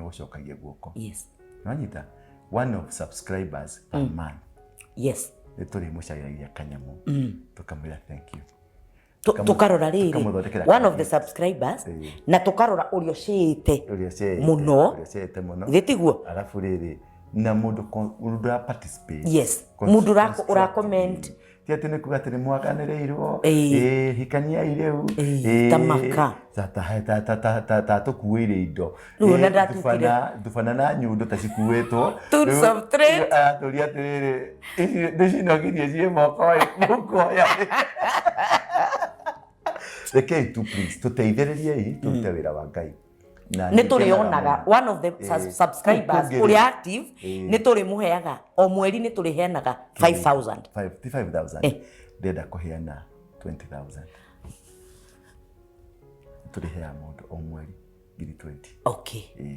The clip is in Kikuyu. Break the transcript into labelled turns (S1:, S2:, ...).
S1: Gũcokagia guoko. Nwanyita one of subscribers per month, nĩ tũrĩmũcagĩragia kanyamũ, tũkamwĩra thank you.
S2: Tũkarora rĩrĩ,
S1: tũkamũthondekera
S2: one of the subscribers, na tũkarora ũrĩa ũcĩĩte
S1: ũrĩa ũceete
S2: mũno.
S1: Ũrĩa ũceete mũno.
S2: Githĩ tiguo?
S1: Arabu rĩrĩ na mũndũ mũndũ ũra participate.
S2: Mũndũ ũra comment.
S1: Ti atĩ nĩ kuga atĩ nĩ mwaganĩrĩirwo.
S2: Ĩĩ.
S1: Ĩĩ, hikaniai rĩu.
S2: Ĩĩ, ta maka.
S1: Ta tũkuĩire indo.
S2: Rĩu ona
S1: Ĩĩ,
S2: ndatukire.
S1: Thubana na nyundo ta cikuĩtwo.
S2: Tools
S1: Rĩu,
S2: of trade.
S1: Aratũria atĩrĩrĩ, ici ndĩcinogirie ciĩ moko ĩ, mũkuoya. Rekei tu, please, tũteithĩrĩriei tũrute wĩra wa Ngai. Na
S2: nĩ
S1: nĩ ngenaga
S2: tũrĩonaga
S1: mũno.
S2: one of the subscribers
S1: Kũu kũngĩ rĩ.
S2: Ũrĩa active, nĩ tũrĩmũheaga o mweri, nĩ tũrĩheanaga 5000.
S1: Ti 5000. Ndĩrenda kũheana 20,000. Tũrĩheaga mũndũ o mweri ngiri 20. Ĩĩ.